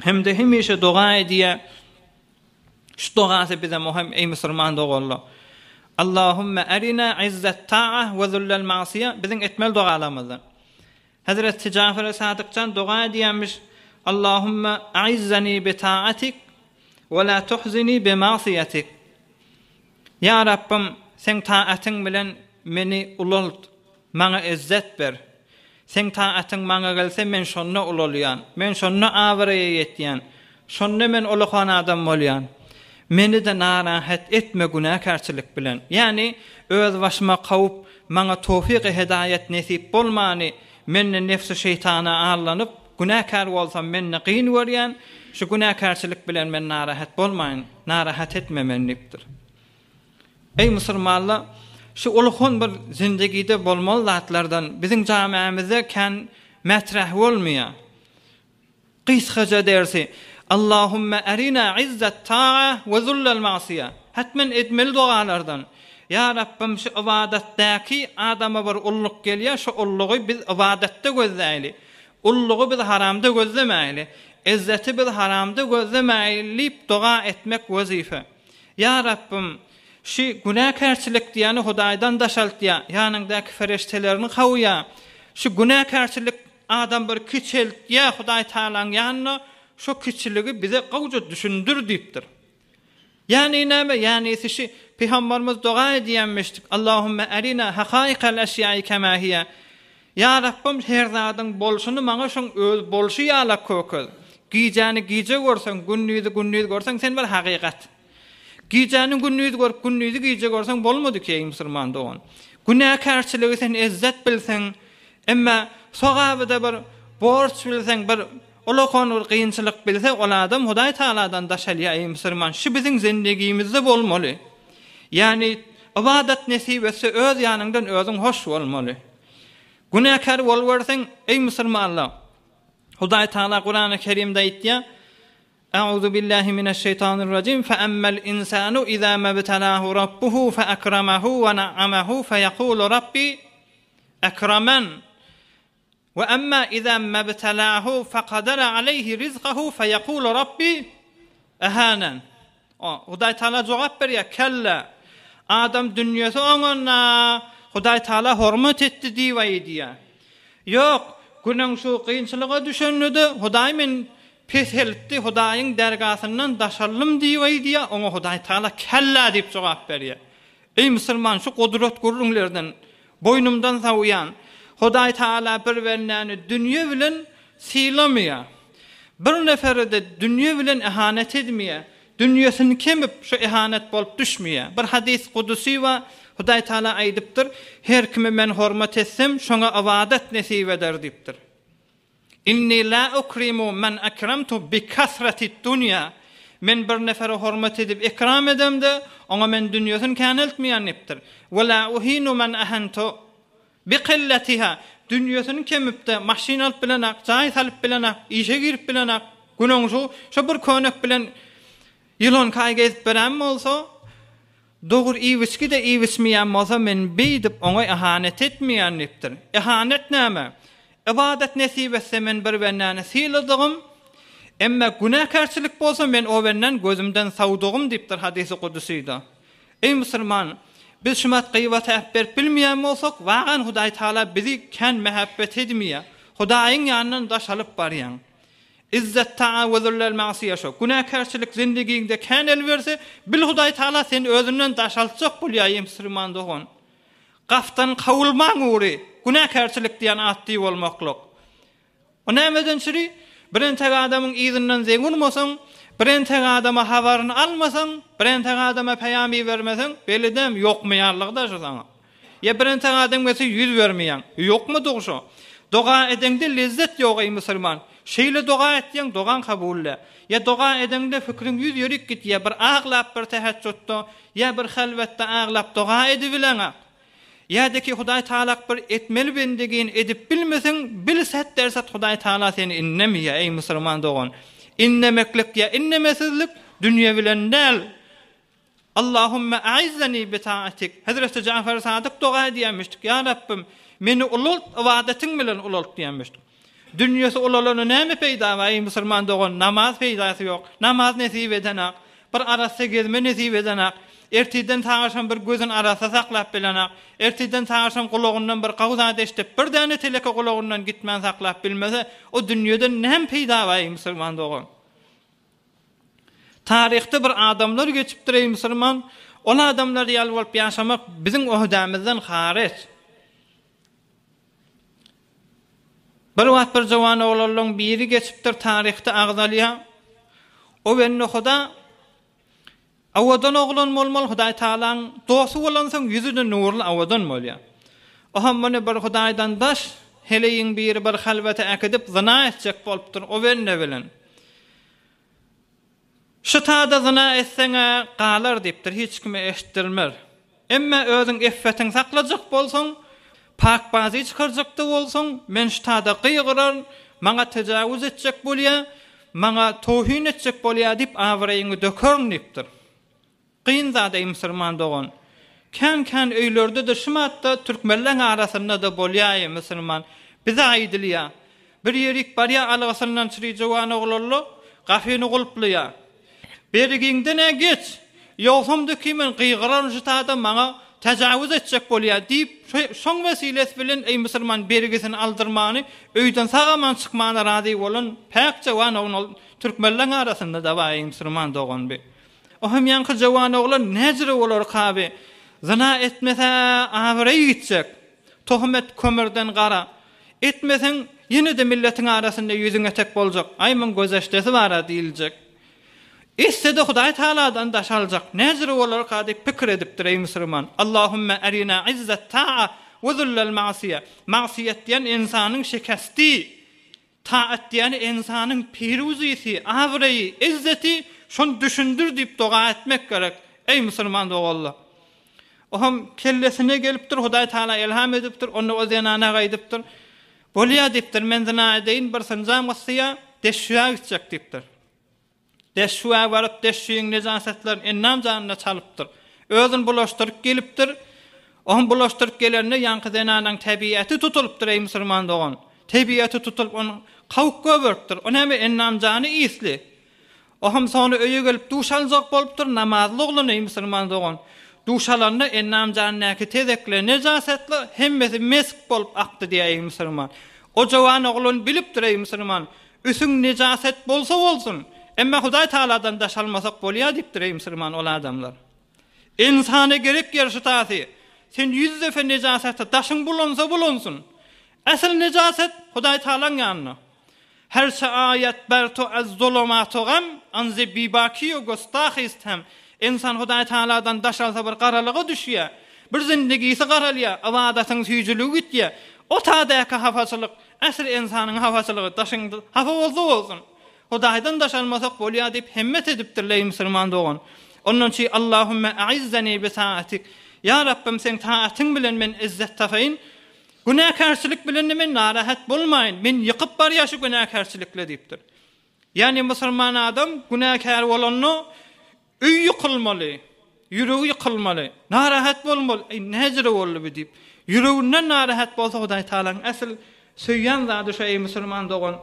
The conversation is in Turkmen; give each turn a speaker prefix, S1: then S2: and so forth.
S1: Hem-de hemişe doga edýär. Şu dogasy bize muhim, eý musulman doganlar. Allahümme erina izzet ta'a we zullel ma'siýe biziň etmeli dogalarymyzdan. Hezreti Jafar Sadykjan doga edýärmiş, Allahümme a'izzeni bi ta'atik we la tuhzini bi ma'siýetik. Ýa Rabbym, Seň taatyň bilen meni ulalt, maňa ezzet ber. Seň taatyň maňa gelse, men şonda ulalýan, men şonda abraýa ýetýän, şonda men ulakan adam bolýan. Meni-de narahat etme günäkärçilik bilen. Ýagny, öz başyma kowup, maňa towfyky-hedaýat nesip bolmany, men-de nefsi-şeýtana aldanyp, günäkär bolsam, men-de kyn görýän, şu günäkärçilik bilen men narahat bolmaýyn, narahat etme meni diýipdir. Eý musulmanlar, şu ulhun bir zindigide bolmaly zatlardan biziň jamiämizde kän mätreh bolmaýar. Gysgaja dersi, Allahümme erina izzet ta'a we zullel ma'siýa. Hetmen etmeli dogalardan. Ýa Rabbym şu ybadatdaky adama bir ulluk gelýär, şu ullugy biz ybadatda gözläýli. Ullugy biz haramda gözlemäýli. Ezzeti biz haramda gözlemäýli diýip doga etmek wezipe. Ýa Rabbym, şü günäkärçilik diýýäni Hudaýdan daşaltýa, ýanyňdaky fereştelerini kowýa. Şu günäkärçilik adam bir kiçeltýä Hudaý Tagalaň ýanynda, şo kiçiligi bize gowja düşündir diýipdir. Ýagny näme? Ýagnysy şi, Pygambarymyz doga edýänmişdik, Allahümme erina hakaikal eşýai kema hiýe. Ýa Rabbym her zadyň bolşuny maňa şoň öz bolşy ýalak kökez. Gijäni gije görseň, gündizi gündiz görseň sen bir hakykat. Gijäni gündiz görüp, gündizi gije görseň bolmady ki eý musulman dogan. Günäkärçiligi sen ezzet bilseň, emma sogaby-da bir borç bilseň, bir ulakan bir kynçylyk bilse ol adam Hudaý Tagaladan daş alýar eý musulman. Şu biziň zendigimizde bolmaly. Ýagny ybadat nesip etse öz ýanyňdan özüň hoş bolmaly. Günäkär boluberseň, eý musulmanlar! Hudaý Tagala Kurany Kerimde aýtýar, Euzu billahi mineşşeýtanirrajim, fe emmel insanu iza mebtelahu rabbuhu fe ekremahu we na'amahu fe yekulu rabbi ekramen. We emma iza mebtelahu fe kadere aleyhi rizkahu fe yekulu rabbi ehanen. Hudaý Taala jogap berýär, Kellä! Adam dünýesi oňanda, Hudaý Taala hormat etdi diýip aýdýar. Ýok, günüň şu kynçylyga düşende-de, Hudaý meni peseltdi, Hudaýyň dergasyndan daşaldym diýip aýdýar, oňa Hudaý Taala Kellä diýip jogap berýär. Eý musulman, şu gudrat gürrüňlerden boýnumdan sawýan, Hudaý Taala bir bendäni dünýe bilen sylamaýar. Bir nefere-de dünýe bilen ihanet edmeýär. Dünýesini kemip, şu ihanet bolup düşmeýär. Bir hadys kudusy bar, Hudaý Taala aýdypdyr, Her kime men hormat etsem, şoňa ybadat nesip eder diýipdir. Inni la ukrimu men akramtu bi kasratid dunýa, Men bir nefere hormat edip ikram edemde, oňa men dünýesini käneltmeýän diýipdir. We la uhinu men ahantu bi qillatiha, Dünýesini kemipde, maşyn alyp bilenak, jaý salyp bilenak, işe girip bilenak, günüň şu, şo bir könek bilen ýylankaý gezip beren bolsa, Dogry iýip-içgi-de iýip-içmeýän bolsa, men beýdip oňa yhanet etmeýän diýipdir. Yhanet näme? Ybadat nesip etse, men bir bendäni syladygym, emme günäkärçilik bolsa, men o bendäni gözümden sawdygym diýipdir hadysy kudusyda. Eý musulman, biz şumat gybata äp berip bilmeýän bolsak, wagan Hudaý Tagala bizi kän mähebbet edmeýär. Hudaýyň ýanyndan daş alyp barýaň. Izzet ta'a we zullel ma'siýe şo. Günäkärçilik zindigiňde kän el berse, bil Hudaý Tagala seni özünden daşaltjak bolýar eý musulman dogan. Gafdan kawulmaň ugry, günäkärçilik diýen atdy bolmaklyk. O nämeden çüri? Bir entek adamyň yzyndan zeň urmasaň, bir entek adama habaryny almasaň, bir entek adama peýam ibermeseň, belidem ýokmaýanlygy-da şu saňa. Ýa bir entek adam gelse ýüz bermeýäň. Ýokmudygy şo? Doga edeňde lezzet ýok eý musulman. Şeýle doga etýäň dogaň kabul dä. Ýa doga edeňde pikriň ýüz ýerik gitýä bir aglap bir täheçjutda ýa bir halwatda aglap doga edibileňak. Ýa-da ki Hudaý Tagalak bir etmeli bendigini edip bilmeseň bil set derset Hudaý Tagala seni innemeýä eý musulman dogan. Innemeklik ýa innemesizlik dünýe bilen däl. Allahümme a'izzeni bi taatik. Hezreti Jafar Sadyk doga edýärmişdik, Ýa Rabbym, meni ulalt, ybadatyň bilen ulalt diýýärmişdik. Dünýesi ulalanda näme peýda bar, eý musulman dogan, namaz peýdasy ýok. Namaz nesip edenak. Bir arassa gezme nesip edenak. Ertirden tagaşam bir gözüni arassa saklap bilenak. Ertirden tagaşam gulagyndan bir gawy zat eşidip, bir däne teleke gulagyndan gitmän saklap bilmese, o dünýeden näme peýda bar, eý musulman dogan? Taryhda bir adamlar geçipdir eý musulman, ol adamlar ýaly bolup ýaşamak biziň öhdämizden haryç. Bir wagt bir jowan oglanlaň biri geçipdir taryhda agzalýar. O bende huda owadan oglan bolmaly Hudaý Tagalaň dosty bolansoň ýüzüde nurly owadan bolýar. Oham muny bir Hudaýdan daş heleýiň biri bir halwata äkidip zyna etjek bolupdyr o bende bilen. Şu tada zyna etseň-ä galar diýipdir, hiç kime eşitdirmer. Emme özüň effetiňi saklajak bolsaň, pakbazy çykarjak-da bolsaň, men şu tada gygyraryn, maňa tejawuz etjek bolýa, maňa towhin etjek bolýa diýip abraýyňy dökerin diýipdir. Kyn zat eý musurman dogan. Kän kän öýlerde-de şumatda türkmenleň arasynda-da bolýa eý musurman. Bize aýdylýa. Bir ýerik barýa algysyndan çyry jowan oglanla gapyny gulplaýa. Berigiňden-ä geç. Ýogsam döki men gygyraryn şu tada maňa täjawüz etjek bolýa diýip şoň wesilesi bilen eý musurman bergisini aldyrmany öýden sag-aman çykmana razy bolan päk jowan oglan türkmenleň arasynda-da bar eý musurman dogan bi. O hem ýaňky jowan oglan näjüre bolarka bi? Zyna etmese abraýy gitjek. Tohmet kömürden gara. Etmeseň, ýene-de milletiň arasynda ýüzüň etek boljak. Aý, muň gözeşdesi bar-a diýiljek. Etse-de Hudaý Tagaladan daş aljak. Näjüre bolarka diýip pikir edipdir, eý musulman. Allahümme erina izzet ta'a we zullel ma'siýe. Magsyýet diýen ynsanyň şikesti. Taat diýeni ynsanyň piruzysy, abraýy, yzzeti, şony düşündir diýip doga etmek gerek, eý musulman doganlar. Ohem kellesine gelipdir, Hudaý Taala elham edipdir, onda o zenana gaýdypdyr. Bolýa diýipdir, men zyna edeýin, bir synjam gysýa, deşşüä gitjek diýipdir. Deşşüä baryp, deşşüiň nejasatlaryny ennam janyna çalypdyr. Özüni bulaşdyryp gelipdir. Ohm bulaşdyryp gelende ýaňky zenanaň tebiaty tutulypdyr, eý musulman dogan. Tebiaty tutulyp ony kawuk goýberipdir. O näme ennam jany ysly. Ohm soňra öýe gelip duş aljak bolupdyr, namazly oglan eý musulman dogan. Duş alanda ennam janyndaky tezekle, nejasatlar hemmesi mesk bolup akdy diýýär eý musulman. O jowan oglan bilipdir eý musulman. Üsüň nejaset bolsa bolsun, emma Hudaý Tagaladan daş almasak bolýar diýipdir eý musulman ol adamlar. Ynsana gerek ýer şu tasy. Sen ýüz defe nejasata daşyň bulansa bulansyn. Äsl nejaset Hudaý Tagalaň ýanynda. Herçe aýat ber to az zolomato gam, anze bibakiyo gostah ist hem. Ynsan Hudaý Tagaladan daş alsa bir garalyga düşýär. Bir zindigisi garalýar, ybadatyň süýjüligi gitýär. O tadäki hapaçylyk Ähli ynsanyň hapaçylygy daşyňda hapa bolsa bolsun. Hudaýdan daş almasak bolýar diýip hemmet edipdirler eý musulman dogan. Ondan çy Allahümme aizzeni bi taatik. Ýa Rabbym seň taatyň bilen men izzet tapaýyn. Günäkärçilik bilen-de men narahat bolmaýyn. Men ýykyp barýar şu günäkärçilikle diýipdir. Ýagny musulman adam günäkär bolanda Öý ýykylmaly, ýüregi ýykylmaly, narahat bolmaly, eý, näjüre boldy bu diýip. Ýüreginden narahat bolsa Hudaý Tagalaň äsl söýýän zady şo eý musulman dogan.